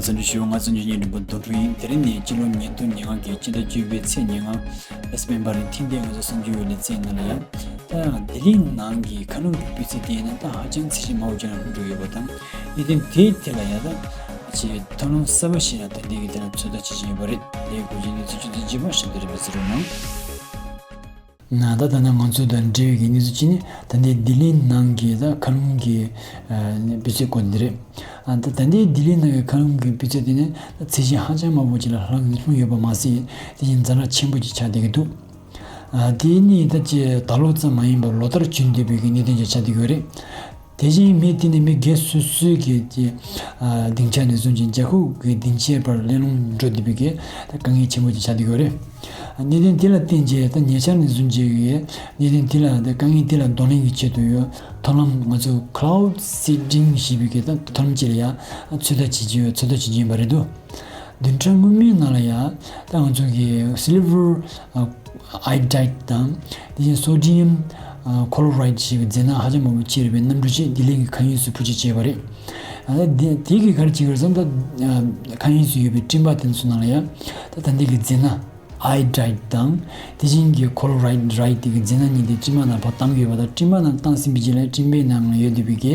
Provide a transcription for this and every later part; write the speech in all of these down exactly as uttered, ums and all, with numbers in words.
འཚམས་འདྲི་ཞུ། ང་ཚོ་འཇུ་ཉན་རིན་པོ་དོན་གྲུབ་ཡིན། དེ་རིང་ནི་སྤྱི་ལོ་ཉིས་སྟོང་ཉེར་ལྔ་གི་སྤྱི་ཟླ་བཅུ་པའི་ཚེས་ཉེར་ལྔ། ཨེ་སི་མན་པ་རི་ཐིང་དེ་ང་ཚོ་གསར་འགྱུར་ཡོད་ལས་ཚན་ནང་ལ་ཡང་། ད་ལྡི་ལི་ནང་གི་མཁའ་རླུང་གི་སྤུས་ཚད་དེ་ཡིན་ན་ད་ཧ་ཅང་ཚད་གཞི་དམའ་བོ་ཅིག་ལ་ལྷུང་འགྲོ་ཡོད་པ་དང་། གནད་དོན་དེའི་ཐད་ལ་ཡང་ད་ཅིག་ཐབས་ལམ་གསར་པ་ཞིག་ལ་ད་ལྟའི་གི་དེ་ལ་ཚོད་ལྟ་བྱེད་བཞིན་ཡོད་པ་རེད། དེའི་སྐོར་གྱི་གནས་ཚུལ་ཁྱོད་ཚོ་རྗེས་མ་ཞིབ་ཏུ་རིམ་པས་གསན་རོགས་གནང་། ད་ད་ནང་ང་ཚོ་དང་འབྲེལ་བའི་གནས་ཚུལ་གཅིག་ནི། ད་ལྟའི་ལྡི་ལིའི་ནང་གི་ད་མཁའ་རླུང་གི་ཨ་སྤུས་ཚད་སྐོར་འདི་རེད། ཨ་ད་ད་ལྟའི་ལྡི་ལིའི་ནང་གི་མཁའ་རླུང་གི་སྤུས་ཚད་དེ་ནི་ཚད་གཞི་ཧ་ཅང་དམའ་པོ་ཅིག་ལ་ལྷུང་ལྷུང་ཡོད་པ་མ་ཟད། དེ་བཞིན་ཛ་དྲག་ཆེན་པོ་ཅིག་ཆགས་བསྡད་ཀྱི་འདུག་ཨ་དེ་ནི་ད་ཅི་ད་ལོ་ཙམ་མ་ཡིན་པར་ལོ་ལྟར་བྱུང་བསྡད་པའི་གི་གནད་དོན་ཅིག་ཆགས་བསྡད་ཀྱི་ཡོད་རེད། དེ་བཞིན་མི་དེ་ནི་མི་སྒེར་སོ་སོའི་གི་ཀྱི་ཨ་སྡིངས་ཆ་ནས་བཟུང་ཅིང་རྒྱལ་ཁབ་ཀྱི་སྡིངས་ཆའི་བར་གླེང་སློང་འགྲོ་བསྡད་པའི་གི་ད་དཀའ་ངལ་ཆེན་པོ་ཅིག་ཆགས་བསྡད་ཡོད་རེད། གནད་དོན་དེ་ལ་བརྟེན་བྱས་ད་ཉེ་ཆར་ནས་བཟུང་བྱས་ཀྱི་གནད་དོན་དེ་ལ་ད་དཀའ་ངལ་དེ་ལ་གདོང་ལེན་གྱི་ཆེད་དུ་ཡོད་ཐབས་ལམ་ང་ཚོ་Cloud Seeding ཞེས་པའི་གི་ད་ཐབས་ལམ་ཅིག་ལ་ཡང་ཚོད་ལྟ་བྱེད་ཀྱི་ཡོད། ཚོད་ལྟ་བྱེད་ཀྱི་ཡིན་པ་རེད་འདུག་བདུན་ཕྲག་སྔོན་མའི་ནང་ལ་ཡང་ད་ང་ཚོ་གི་Silver Iodide དང་དེ་བཞིན་Sodium Chloride ཞེས་པའི་རྫས་སྣ་ཧ་ཅང་མང་པོ་སྐྱེས་པའི་གནམ་གྲུ་ཞིག་ལྡི་ལི་གི་མཁའ་དབྱིངས་སུ་འཕུར་སྐྱོད་བྱས་པ་རེད། ཨ་དེ་དེ་གི་ག་རེ་བྱེད་ཀྱི་ཡོད་ཟེར་ན། ད་མཁའ་དབྱིངས་སུ་ཡོད་པའི་སྤྲིན་པ་དེ་ཚོ་ནང་ལ་ཡང་ད་ད་ལྟའི་གི་རྫས་སྣ་Iodide དང་དེ་བཞིན་གྱི་Chloride དེ་གི་རྫས་སྣ་གཉིས་དེ་སྤྲིན་པ་ནང་ཕར་བཏང་གི་ཡོད་པ་དང་། སྤྲིན་པ་ནང་བཏང་ཟིན་པའི་རྗེས་ལ་སྤྲིན་པའི་ནང་ལ་ཡོད་བསྡད་པའི་གི་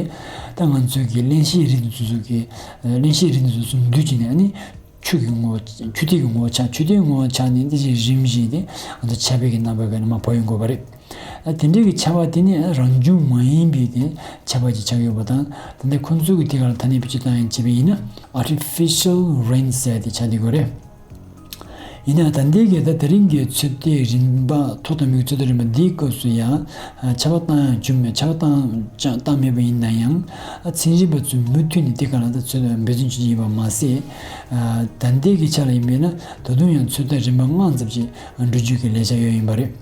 ད་ང་ཚོའི་གི་རླན་གཤེར་རིགས་དེ་ཚོ་གི་རླན་གཤེར་རིགས་དེ་ཚོ་ཟུང་འདུས་བྱས་ནས་ཨ་ནི། ཆུ་གི་ངོ་བོ། ཆུ་ཐིགས་ཀྱི་ངོ་བོ་ཆགས། ཆུ་ཐིགས་ངོ་བོ་ཆགས་ནས་དེ་བཞིན་རིམ་བཞིན་དེ་ང་ཚོ་ཆར་པའི་གི་རྣམ་པ་ག་ནས་མར་བབས་ཡོང་དགོས་པ་རེད། ཨ་དེ་འདྲའི་གི་ཆར་པ་དེ་ནི་རང་བྱུང་མ་ཡིན་པའི་དེ་ཆར་པ་ཅིག་ཆགས་ཡོད་པ་དང་། ད་ལྟ་ཁོང་ཚོ་གི་དེ་ག་ལ་ད་ནི་བེད་སྤྱོད་བཏང་ཡང་བྱས་པ་ཡིན་ན་Artificial Rain ཟེར་དེ་ཆགས་བསྡད་ཡོད་རེད། ཡིན་ན་ད་ལྟའི་གི་ད་དེ་རིང་གི་ཚོད་ལྟའི་རིམ་པ། ཐོག་དང་པོའི་ཚོད་ལྟའི་རིམ་པ་འདིའི་སྐབས་སུ་ཡང་ཨ་ཆར་པ་བཏང་ཡང་བྱུང་མེད། ཆར་པ་བཏང་ཀྱང་བཏང་མེད་པ་ཡིན་ན་ཡང་། ཨ་ཚན་རིག་པ་ཚོས་མུ་མཐུད་ནས་དེ་ག་ལ་ད་ཚོད་འབད་བརྩོན་བྱེད་ཀྱི་ཡོད་པ་མ་ཟད། ཨ་ད་ལྟའི་གི་ཆ་ལ་ཡིན་པས་ན་ད་དུང་ཡང་ཚོད་ལྟ་རིམ་པ་ལྔ་ཙམ་ཞིག་འགྲོ་རྒྱུ་གི་ལས་འཆར་ཡོད་ཡིན་པ་རེད།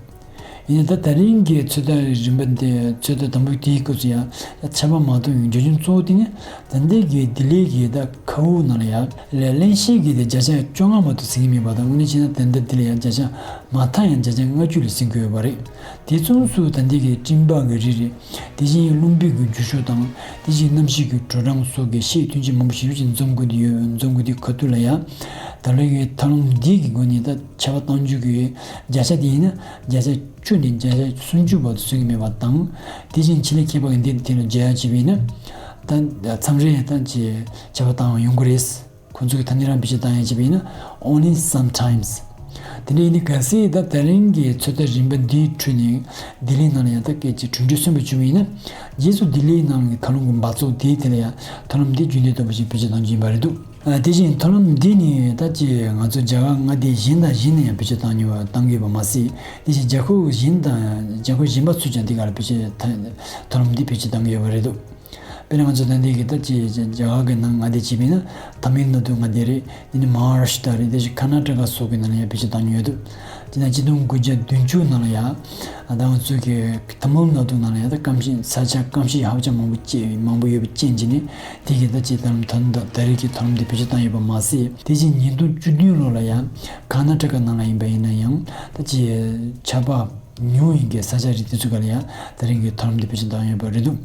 ཡིན་ན་ད་དེ་རིང་གི་ཚོད་ལྟ་རིམ་པ་འདི། ཚོད་ལྟ་དང་པོ་དེའི་སྐབས་སུ་ཡང་ཆར་པ་མ་གཏོགས་ཡང་རྒྱུ་རྐྱེན་གཙོ་བོ་དེ་ནི་ད་ལྟའི་གི་ལྡི་ལི་གི་ད་མཁའ་དབུགས་ནང་ལ་ཡང་རླན་གཤེར་གྱི་དེ་བརྒྱ་ཆ་བཅོ་ལྔ་མ་གཏོགས་ཟིན་གྱི་མེད་པ་དང་། དངོས་གནས་བྱས་ན་ད་ལྟ་འདི་ལ་ཡང་བརྒྱ་ཆ་མ་མཐའ་ཡང་བརྒྱ་ཆ་ལྔ་བཅུ་ལ་ཟིན་གྱི་ཡོད་པ་རེད། དེ་མཚུངས་སུ་ད་ལྟའི་གི་སྤྲིན་པ་གི་རིགས་རེད། དེ་བཞིན་རླུང་བུ་གི་རྒྱུ་ཤུགས་དང་། དེ་བཞིན་གནམ་གཤིས་ཀྱི་དྲོ་གྲང་སོགས་ཀྱི་ཤེས་ཐོན་ཆ་མང་པོ་ཞིག་ཅིག་འཛོམས་དགོས་ཀྱི་ཡོད། འཛོམས་དགོས་དུས་ཁ་ཐུག་ལ་ཡང་ད་ལོའི་གི་ཐབས་ལམ་འདི་གི་སྒོ་ནས་ད་ཆར་པ་གཏོང་རྒྱུ་གི་བརྒྱ་ཆ་དེ་ཡིན་ན་བརྒྱ་ཆ་བཅུ་ནས་བརྒྱ་ཆ་སུམ་ཅུ་བར་དུ་སོན་གྱི་མེད་པ་དང་། དེ་བཞིན་ཆེད་ལས་མཁས་པ་གི་འདི་དེ་ལ་མཇལ་ཡག་བྱས་པ་ཡིན་ན། ད་མཚམས་རེ་ད་ཅིག་ཆར་པ་བཏང་བ་ཡོང་གི་རེད། ཁོང་ཚོ་གི་ཐ་སྙད་རང་བེད་སྤྱོད་བཏང་ཡག་བྱས་པ་ཡིན་ན། Only sometimes། དེ་འདྲ་ཡིན་དུས་གལ་སྲིད་ད་དེ་རིང་གི་ཚོད་ལྟ་རིམ་པ་འདིའི་ཁྲོད་ནས་ལྡི་ལིའི་ནང་ལ་ཡང་ད་སྐད་ཅིག་གྲུབ་འབྲས་སོན་པ་བྱུང་བ་ཡིན་ན། རྗེས་སུ་ལྡི་ལིའི་ནང་གི་མཁའ་རླུང་གི་འབག་བཙོག་དེའི་ཐད་ལ་ཡང་ཐབས་ལམ་འདི་རྒྱུན་ལྡན་ལྟ་བུ་ཞིག་བེད་སྤྱོད་གཏང་རྒྱུ་ཡིན་པ་རེད་འདུག་ཨ་དེ་བཞིན་ཐབས་ལམ་འདི་ནི་ད་ཅི་ང་ཚོ་རྒྱ་གར་མངའ་སྡེ་གཞན་དང་གཞན་ནས་ཡང་བེད་སྤྱོད་གཏང་རྒྱུ་བ་གཏང་གི་ཡོད་པ་མ་ཟད། དེ་བཞིན་རྒྱལ་ཁབ་གཞན་དང་རྒྱལ་ཁབ་གཞན་པ་ཚོས་ཀྱང་འདི་གར་བེད་སྤྱོད་ཐབས་ཐབས་ལམ་འདི་བེད་སྤྱོད་གཏང་གི་ཡོད་པ་རེད་འདུག་དཔེར་ན་ང་ཚོ་ད་ལྟའི་གི་ད་ཅི་རྒྱ་གར་གི་ནང་མངའ་སྡེ་བྱས་པ་ཡིན་ན་ཐ་མིལ་ནཱ་ཌུ་མངའ་སྡེ་རེད། དེ་ནས་མ་ཧཱ་རཱ་ཤི་ཏྲ་རེད། དེ་བཞིན་ཀར་ནཱ་ཊ་ཀ་སོགས་ཀྱི་ནང་ལ་ཡང་བེད་སྤྱོད་བཏང་མྱོང་ཡོད་འདུག་དེ་ནས་ཆིག་སྟོང་དགུ་བརྒྱ་བདུན་ཅུ་ནང་ལ་ཡང་ད་ང་ཚོ་གི་ཐ་མིལ་ནཱ་ཌུ་ནང་ལ་ཡང་ད་སྐམ་ཤིང་ས་ཆ་སྐམ་ཤིང་ཧ་ཅང་མང་པོ་སྐྱེ་མང་པོ་ཡོད་པའི་རྐྱེན་གྱིས་ནི། དེ་གི་ད་ཅི་ད་ལམ་ད་ད་རེས་ཀྱི་ཐབས་ལམ་དེ་བེད་སྤྱོད་བཏང་ཡོད་པ་མ་ཟད། དེ་བཞིན་ཉིས་སྟོང་བཅུ་བདུན་ལོ་ལ་ཡང་ཀར་ནཱ་ཊ་ཀ་ནང་ལ་ཡིན་པ་ཡིན་ན་ཡང་ད་ཅི་ཆར་པ་ཉུང་བའི་གི་ས་ཆ་རིགས་དེ་ཚོ་ག་ལ་ཡང་དེ་རིང་གི་ཐབས་ལམ་དེ་བེད་སྤྱོད་བཏང་ཡོད་པ་རེད་འདུག་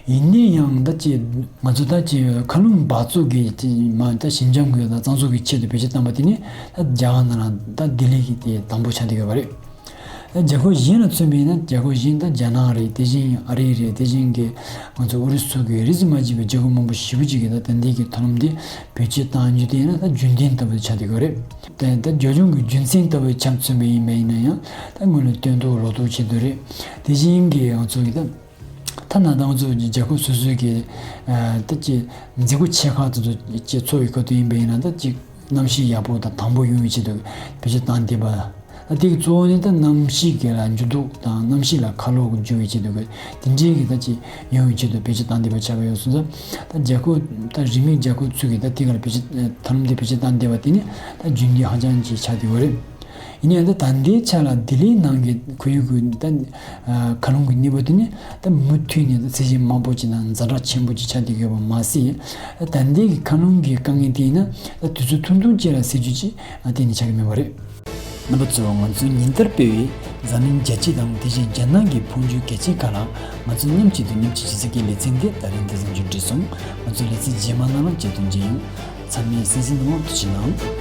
ཡིན་ན་ཡང་ད་ཅི་ང་ཚོ་ད་ཅི་མཁའ་རླུང་འབག་བཙོག་གི་ཅི་མ་ད་ཞི་འཇམ་གྱི་ད་གཙང་བཟོ་གི་ཆེད་དུ་བེད་སྤྱོད་བཏང་པ་དེ་ནི་ད་རྒྱ་གར་ནང་ལ་ད་ལྡི་ལི་གི་དེ་དང་པོ་ཆགས་བསྡད་ཡོད་པ་རེད། ད་རྒྱལ་ཁབ་གཞན་ལ་མཚོན་པ་ཡིན་ན་རྒྱལ་ཁབ་གཞན་ད་རྒྱ་ནག་རེད། དེ་བཞིན་ཨ་རི་རེད། དེ་བཞིན་གྱི་ང་ཚོ་ཨུ་རུ་སུ་གི་རིས་སུ་མ་ཆད་པའི་རྒྱལ་ཁབ་མང་པོ་ཞེ་པོ་ཅིག་གིས་ད་ད་ལྟའི་གི་ཐབས་ལམ་འདི་བེད་སྤྱོད་བཏང་རྒྱུ་དེ་ཡིན་ན་ད་རྒྱུན་ལྡན་ལྟ་བུ་ཆགས་བསྡད་ཡོད་རེད། དེ་ད་རྒྱབ་ལྗོངས་ཀྱི་རྒྱུ་མཚན་ལྟ་བུའི་ཆ་མཚོན་པ་ཡིན་པ་ཡིན་ན་ཡང་ད་སྔོན་ལ་སྟོན་ཐོག་ལོག་རྟོག་ཆེད་དུ་རེད། དེ་བཞིན་གྱི་ང་ཚོ་གི་ད་ཐ་ན་ད་ང་ཚོ་རྒྱལ་ཁབ་སོ་སོའི་གི་ད་ཅི་མཛད་སྒོ་ཆེ་ཁག་དེ་ཚོ་ཅི་འཚོགས་པའི་སྐབས་དུ་ཡིན་པ་ཡིན་ན་ད་ཅི་གནམ་གཤིས་ཡག་པོ་དང་དྭངས་པོ་ཡོང་བའི་ཆེད་དུ་བེད་སྤྱོད་བཏང་བསྡད་པ། ད་དེ་གི་གཙོ་བོ་ནི་ད་གནམ་གཤིས་ཀྱི་ལ་འགྱུར་ལྡོག་དང་གནམ་གཤིས་ལ་ཁ་ལོ་གི་འགྱུར་བའི་ཆེད་དུ་གི་དེ་འདྲའི་གི་ད་ཅི་ཡོང་བའི་ཆེད་དུ་བེད་སྤྱོད་བཏང་བསྡད་པ་ཆགས་པ་ཡོད་སོང་ཙང་། ད་རྒྱལ་ཁབ་ད་རིས་མེད་རྒྱལ་ཁབ་ཚོས་གི་ད་དེ་ག་ལ་བེད་སྤྱོད་ཐབས་ལམ་དེ་བེད་སྤྱོད་བཏང་བསྡད་པ་དེ་ནི་ད་རྒྱུན་ལྡན་ཧ་ཅང་ཅིག་ཆགས་བསྡད་ཡོད་རེད། ཡིན་ནའང་ད་ད་ལྟའི་ཆ་ལ་ལྡི་ལིའི་ནང་གི་ཁོར་ཡུག་གི་ད་མཁའ་རླུང་གི་གནས་བབ་དེ་ནི་ད་མུ་མཐུད་ནས་ད་ཚད་གཞི་དམའ་པོ་ཅིག་དང་ཛ་དྲག་ཆེན་པོ་ཅིག་ཆགས་བསྡད་ཡོད་པ་མ་ཟད། ད་ལྟའི་གི་མཁའ་རླུང་གི་དཀའ་ངལ་དེ་ཡིན་ན་ད་དུས་ཚོད་ཐུང་ཐུང་ཅིག་ལ་སེལ་རྒྱུ་ཅིག་གཏན་ནས་ཆགས་ཀྱི་མེད་པ་རེད། རྣམ་པ་ཚོ། ང་ཚོས་ཉིན་ལྟར་སྤེལ་བའི་ འཛམ་གླིང་རྒྱལ་སྤྱི་དང་དེ་བཞིན་རྒྱལ་ནང་གི་འཕོ་འགྱུར་གལ་ཆེའི་སྐོར་ལ་ང་ཚོ་མཉམ་གཅིག་ཏུ་མཉམ་སྤྱོད་བྱེད་ས་ཀྱི་ལེ་ཚན་འདི་ད་རིང་འདི་ཙམ་གྱིས་གྲོལ་སོང་། ང་ཚོ་ལེ་ཚན་རྗེས་མ་ནང་ལ་མཇལ་དུ་མཇལ་ཡོང་། ཚང་མས་གསན་གཟིགས་གནང་བར་ཐུགས་རྗེ་གནང་།